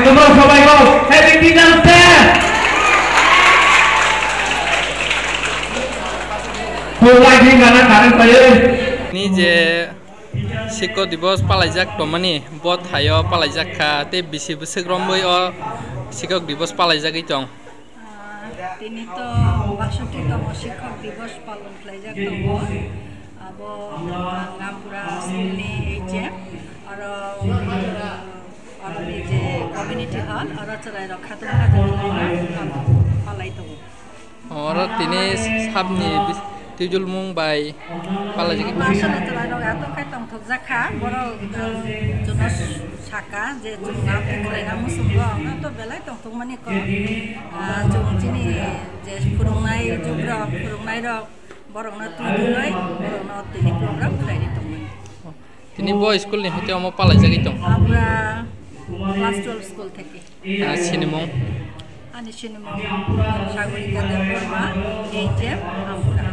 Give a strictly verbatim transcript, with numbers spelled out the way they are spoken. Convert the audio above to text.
তোমরা সবাই বলো, Happy Teachers Day! Ni je Sikok Dibos palaijak tongmani, bo thaio palaijak kha, tei bisi bwswk romwi o Sikok Dibos palaijagwi tong. Ah, tini to baksoti tongmo Sikok Dibos palon khlaijak tongo. Abo, ah, Ngampura school ni H M, aro, ah, aro ni je community hall, aro chwrai rok khatung khatung khlaina palai tongo. Oro tini sabni bis-, twijulmung bai palaijak. Asole chwrai rok atok khai tongthokjak kha, borok, ah, jono saka je chwng atok khlaina muchungo, ang to belai tong Tongmani kok, ah, chwng chini je phwrwngnai jugrok, phwrwngnairok, borokno twi twiwi, borokno tini program khlairwi tongmani. Tini bo school ni hwnkhe omo palaijagwi tong? Abra class twelve school theke. Ah, sinimung? Ani sinimung Sagorika Debbarma, H M, Amura.